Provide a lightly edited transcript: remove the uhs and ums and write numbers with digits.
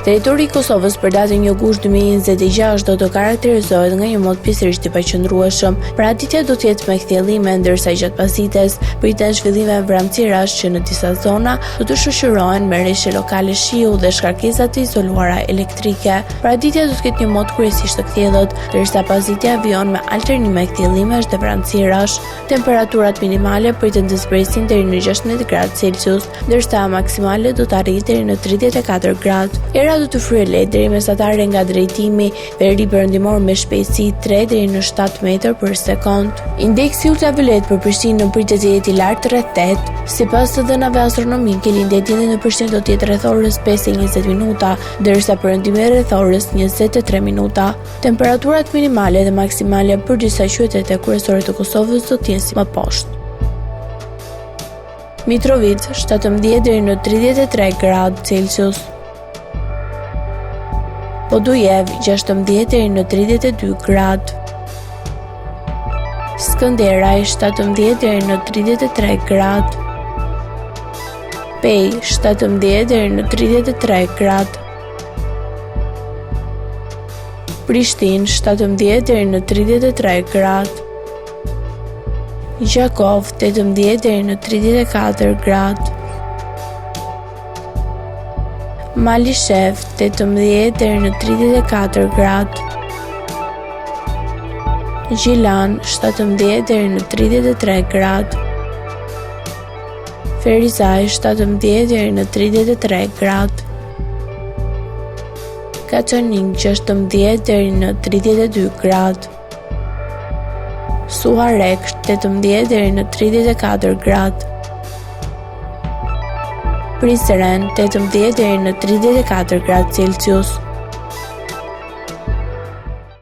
Territori i Kosovës për datën 1 gusht 2026 do të karakterizohet nga një mot pjesërisht i paqëndrueshëm. Paraditja do të jetë me kthjellime, ndërsa gjatë pasdites priten zhvillime vranësirash që në disa zona do të shoqërohen me reshje lokale shiu dhe shkarkesa të izoluara elektrike. Paraditja do të ketë një mot kryesisht të kthjellët, ndërsa pasditja vijon me alternime kthjellimesh dhe vranësirash. Temperaturat minimale priten të zbresin deri në 16 gradë Celsius, ndërsa maksimale do të arrijë deri në 34 gradë. Era do të fryjë lehtë deri mesatare nga drejtimi veri perëndimor me shpejtësi 3 deri në 7 metër për sekond. Indeksi ultraviolet për Prishtinën pritet të jetë i lartë rreth 8. Sipas të dhënave astronomike, lindja e diellit në Prishtinë do të jetë rreth orës 5:20 minuta, ndërsa perëndimi rreth orës 23 minuta. Temperaturat minimale dhe maksimale për disa qytete kryesore të Kosovës do të jenë si më poshtë. Mitrovicë 17 deri në 33 gradë Celsius. Podujevë 16 deri në 32 gradë. Skënderaj 17 deri në 33 gradë. Pejë 17 deri në 33 gradë. Prishtinë 17 deri në 33 gradë. Gjakovë 18 deri në 34 gradë. Malishevë 18 deri në 34 gradë. Gjilan 17 deri në 33 gradë. Ferizaj 17 deri në 33 gradë. Kaçanik 16 deri në 32 gradë. Suharekë 18 deri në 34 gradë. Prizren 18 deri në 34 gradë Celsius.